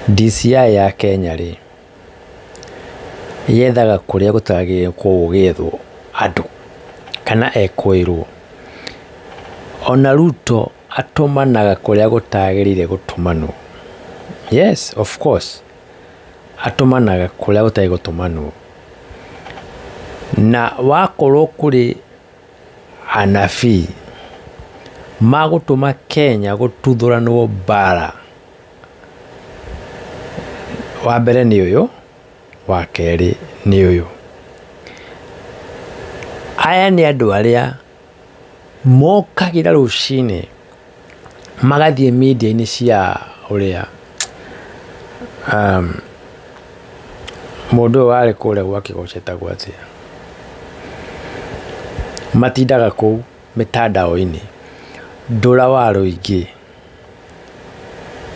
DCI ya Kenya rĩ, yethaga kũrĩa gũtagĩrĩire gũkorwo gũgĩethwo andũ kana ekũĩrwo. Ona Ruto atũmanaga kũrĩa gũtagĩrĩire gũtũmanwo. Yes, of course, atũmanaga kũrĩa gũtagĩrĩire gũtũmanwo. Na wakorwo kũrĩ anabii magũtũma Kenya gũtuthũranwo mbara, wa mbere nĩ ũyũ, wa kerĩ nĩ ũyũ. Aya nĩ andũ arĩa mokagĩra rũcinĩ magathiĩ media-inĩ cia ũrĩa mũndũ ũyũ warĩ kũrĩa gwa Kĩgoco etagwo atĩa, matindaga kũu mitandao-inĩ. Ndũra wa Rũingĩ,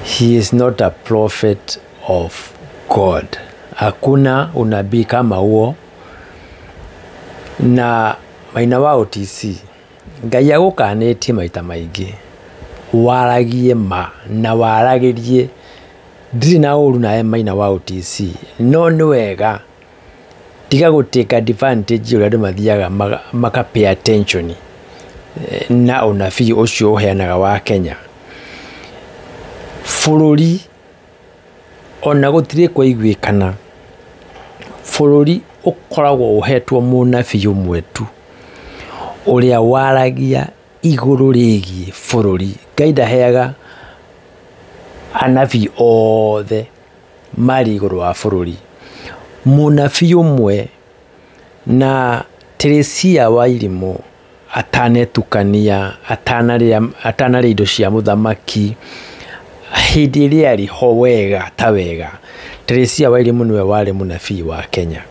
he is not a prophet of God. Hakuna unabii kama huo. Na Maina wa OTC, Ngai agũkanĩtie maita maingĩ waragie ma na waragĩrie. Ndirĩ na ũru nawe Maina wa OTC, no nĩ wega tiga gũ take advantage ũrĩa andũ mathiaga maka pay attention na ũnabii ũcio ũheanaga wa Kenya. Bũrũri ona gũtirĩ kwaiguĩkana, bũrũri ũkoragwo ũhetwo mũnabii ũmwe tu ũrĩa waragia igũrũ rĩgiĩ bũrũri. Ngai ndaheaga anabii othe marĩ igũrũ wa bũrũri. Mũnabii ũmwe na Teresia wa Irimũ atanetukania, atanarĩa indo cia mũthamaki, hĩndĩ ĩrĩa arĩ ho wega ta wega, Teresia wa Irimũ nĩwe warĩ mũnabii wa Kenya.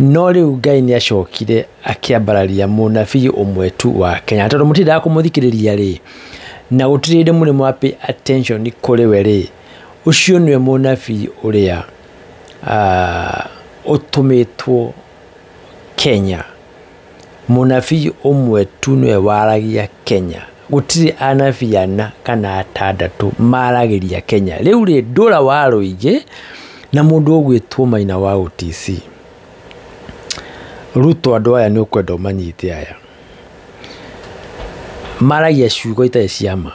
No rĩu Ngai nĩ acokire akĩambararia mũnabii ũmwe tu wa Kenya, tondũ mũtindaga kũmũthikĩrĩria rĩ, na gũtirĩ hĩndĩ mũrĩ mwa pay attention kũrĩ we rĩ, ũcio nĩwe mũnabii ũrĩa ũtũmĩtwo Kenya. Mũnabii ũmwe tu nĩwe waragia Kenya. Gũtirĩ anabii ana kana atandatũ maragĩria Kenya. Rĩu rĩ, Ndũra wa Rũingĩ na mũndũ ũgwĩtwo Maina wa OTC. Ruto, andũ aya nĩ ũkwenda ũmanyite aya. Maragia ciugo itarĩ cia ma.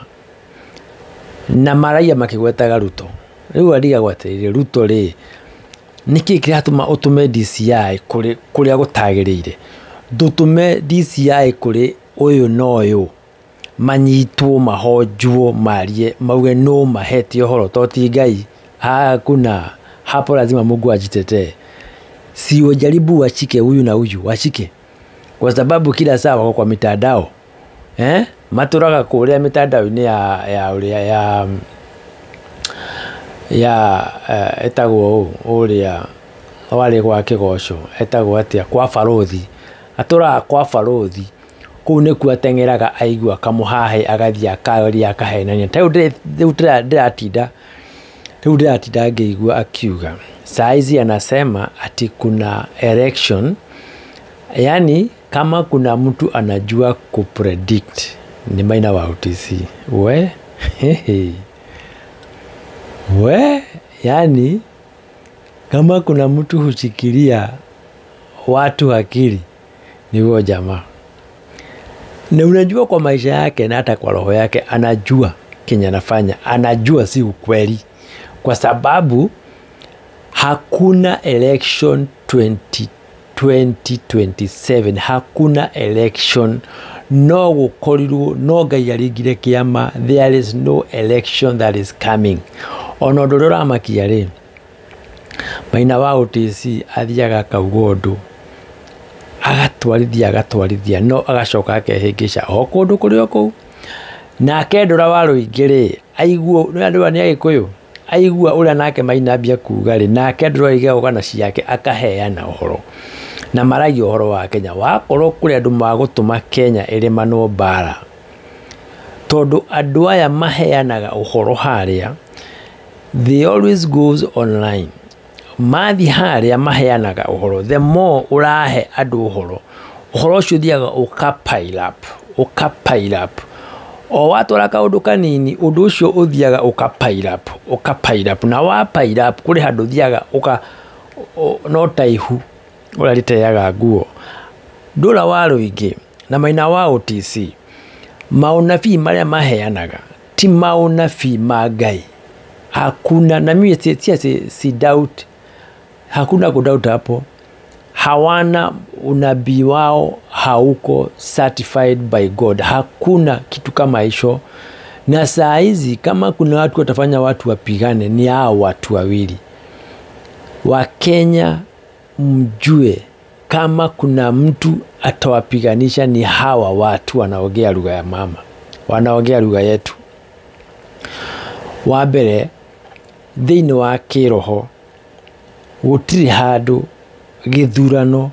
Na maragia makĩgwetaga Ruto. Rĩu arigagwo atĩrĩrĩ, Ruto rĩ, nĩkĩ kĩratũma ũtũme DCI kũrĩ kũrĩa gũtagĩrĩire? Ndũtũme DCI kũrĩ ũyũ na ũyũ manyitwo, mahonjwo, marie, mauge no mahete ũhoro to ti Ngai. Hakuna hapo, lazima Mungu ajitetee. Si wajaribu washike huyu na huyu washike, kwa sababu kila saa wako kwa mitandao, eh, matũraga kũrĩa mitandao-inĩ ya ũrĩa ya etagwo ũũ ũrĩa warĩ gwa Kĩgoco etagwo atĩa, kwa barũthi, atũraga kwa barũthi kũu nĩkuo ateng'eraga, aigua kamũhahe agathiĩ akaria akahenania. Ta rĩu ndĩratinda rĩu ndĩratinda ngĩigua akiuga saa hizi anasema ati kuna election, yani kama kuna mtu anajua kupredict ni Maina wa OTC. We we, yani kama kuna mtu hushikilia watu akili ni huyo jamaa. Na unajua kwa maisha yake na hata kwa roho yake anajua kenye anafanya, anajua si ukweli, kwa sababu hakuna election 2027, hakuna election, no gũkorirwo no Ngai aringire kĩama, there is no election that is coming. Ona ũndũ ũrĩa ũramakia rĩ, Maina wa OTC athiaga akauga ũndũ, agatwarithia agatwarithia, no agacoka akehĩngĩca o kũndũ kũrĩ o kũu. Nake Ndũra wa Rũingĩ rĩ, aigua nĩ andũ aya nĩ Agĩkũyũ, aigua ũrĩa nake Maina ambia kuga rĩ, nake Ndũra wa Rũingĩ agoka na ciake akaheana ũhoro na maragia ũhoro wa Kenya. Wakorwo kũrĩ andũ magũtũma Kenya ĩrĩmanwo mbara, tondũ andũ aya maheanaga ũhoro harĩa, they always goes online, mathiĩ harĩa maheanaga ũhoro. The more ũrahe andũ ũhoro, ũhoro ũcio ũthiaga ũka pile up, ũka pile up. O watwara kaũndũ kanini, ũndũ ũcio ũthiaga ũka pile up, ũka pile up, na wa pile up kũrĩ handũ ũthiaga ũka no ta ihu ũrĩa rĩteaga nguo. Ndũra wa Rũingĩ na Maina wa OTC, maũnabii marĩa maheanaga ti maũnabii ma Ngai. Hakuna, na mimi si doubt, hakuna kudoubt hapo. Hawana unabii wao hauko certified by God. Hakuna kitu kama hicho. Na saa hizi kama kuna watu watafanya watu wapigane ni hao watu wawili. Wakenya mjue kama kuna mtu atawapiganisha ni hawa watu wanaongea lugha ya mama, wanaongea lugha yetu. Wa mbere thĩinĩ wa kĩroho gũtirĩ handũ gĩthurano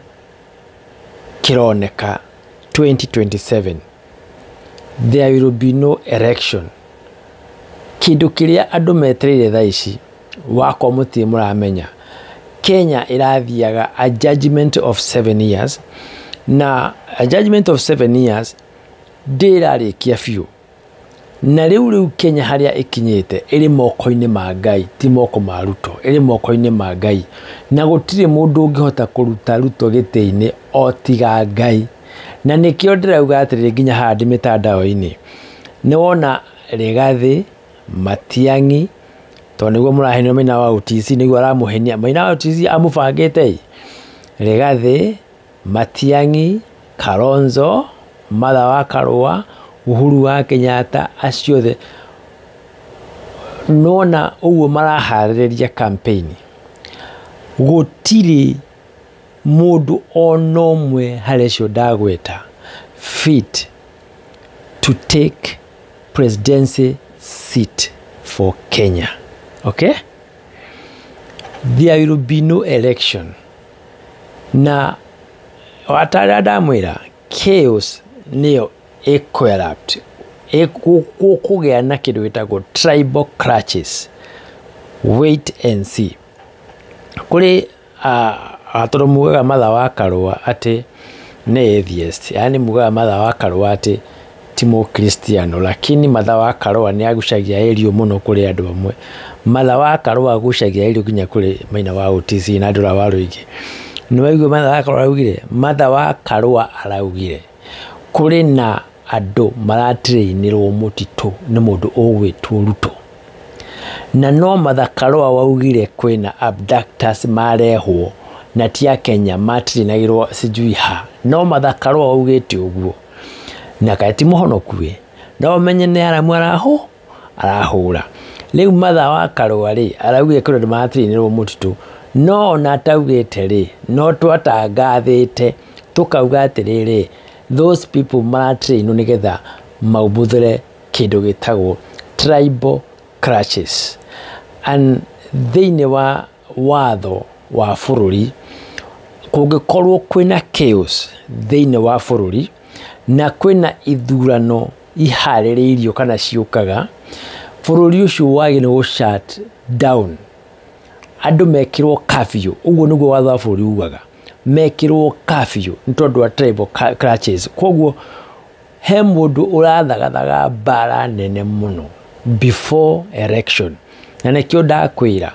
kĩroneka 2027. There will be no election. Kĩndũ kĩrĩa andũ metereire thaa ici wakwa mũtirĩ mũramenya, Kenya ĩrathiaga a judgment of 7 years, na a judgment of 7 years ndĩrarĩkia biũ. Na rĩu Kenya harĩa ĩkinyĩte ĩrĩ moko-inĩ ma Ngai, ti moko ma Ruto, ĩrĩ moko-inĩ ma Ngai. Na gũtirĩ mũndũ ũngĩhota kũruta Ruto gĩtĩ-inĩ o tiga Ngai. Na nĩkĩo ndĩrauga atĩrĩrĩ nginya haha ndĩ mĩtandao-inĩ, nĩ wona Rigathĩ, Matiang'i, tondũ nĩguo mũrahenio Maina wa OTC, nĩguo aramũhenia Maina wa OTC amũbangĩte ĩ. Rigathĩ, Matiang'i, Kalonzo, Martha wa Karũa, Uhuru wa Kenyatta, acio othe nona ũguo maraharĩrĩria campaign. Gũtirĩ mũndũ ona ũmwe harĩ acio ndagweta fit to take presidency seat for Kenya. Okay? There will be no election. Na watarĩa ndamwĩra chaos nĩyo ĩkũ-erupt, gũkũgĩa na kĩndũ gĩtagwo tribal clashes. Wait and see. Kũrĩ tondũ mugaga Martha wa Karũa atĩ nĩ atheist, yani mugaga Martha wa Karũa atĩ ti mũkristiano, lakini Martha wa Karũa nĩ agucagia ĩrio mũno kũrĩ andũ amwe. Martha wa Karũa agucagia ĩrio nginya kũrĩ Maina wa OTC na Ndũra wa Rũingĩ. Nĩ waigua Martha wa Karũa araugire? Martha wa Karũa araugire kũrĩ na andũ maratrainĩrwo mũtitũ nĩ mũndũ ũgwĩtwo Ruto. Na no Martha Karũa waugire kwĩna abductors marehwo na ti a Kenya matrainagĩrwo sijui ha. No Martha Karũa waugĩte ũguo. Na kaĩ ti mũhonoku ĩ, no ũmenye nĩ aramu arahũra. Rĩu Martha wa Karũa rĩ araugire kwĩna andũ maratrainĩrwo mũtitũ, no ona ataugĩte rĩ, no twatangathĩte tũkauga atĩrĩrĩ, those people maratrainwo nĩgetha maumbũthũre kĩndũ gĩtagwo tribal clashes. And thĩinĩ wa watho wa bũrũri kũngĩkorwo kwĩna chaos thĩinĩ wa bũrũri na kwĩna ithurano iharĩrĩirio kana ciũkaga, bũrũri ũcio wagĩrĩirwo gũ shut down, andũ mekĩrwo curfew. Ũguo nĩguo watho wa bũrũri ugaga, mekĩrwo curfew nĩ tondũ wa tribal clashes. Koguo he mũndũ ũrathagathaga mbara nene mũno before election. Na nĩkĩo ndakwĩra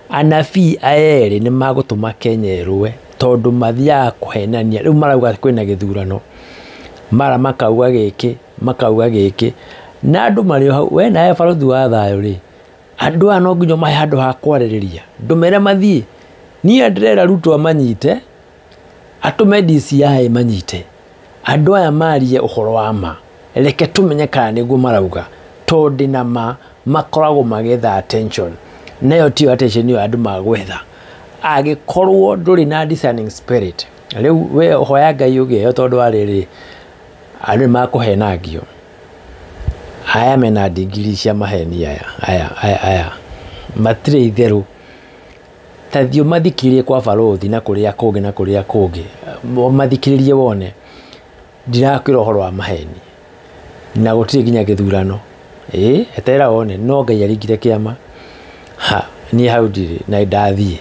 anabii aya erĩ nĩ magũtũma Kenya ĩrũe, tondũ mathiaga kũhenania. Rĩu marauga kwĩna gĩthurano, mara makauga gĩkĩ, makauga gĩkĩ, na andũ marĩ o hau. We nawe barothi wa thayũ rĩ, andũ aya no nginya ũmahe handũ ha kwarĩrĩria, ndũmere mathiĩ. Niĩ ndĩrera Ruto amanyite, atũme DCI manyite andũ aya marie ũhoro wa ma, reke tũmenye kana nĩguo marauga, tondũ na ma makoragwo magĩetha attention, nayo tiyo attention ĩyo andũ magwetha. Angĩkorwo ndũrĩ na discerning spirit, rĩu we hoya Ngai ũgĩe tondũ wa rĩrĩ, andũ nĩ makũhenangio. Aya mena ndigiri cia maheni aya aya aya aya matirĩ itherũ. Ta thiĩ ũmathikĩrĩrie kwa barothi na kũrĩa kũngĩ na kũrĩa kũngĩ, ũmathikĩrĩrie wone ndirakwĩra ũhoro wa maheni, na gũtirĩ nginya gĩthurano. Ĩ eterera wone, no Ngai aringire kĩama. Ha, niĩ hau ndirĩ na ndathiĩ.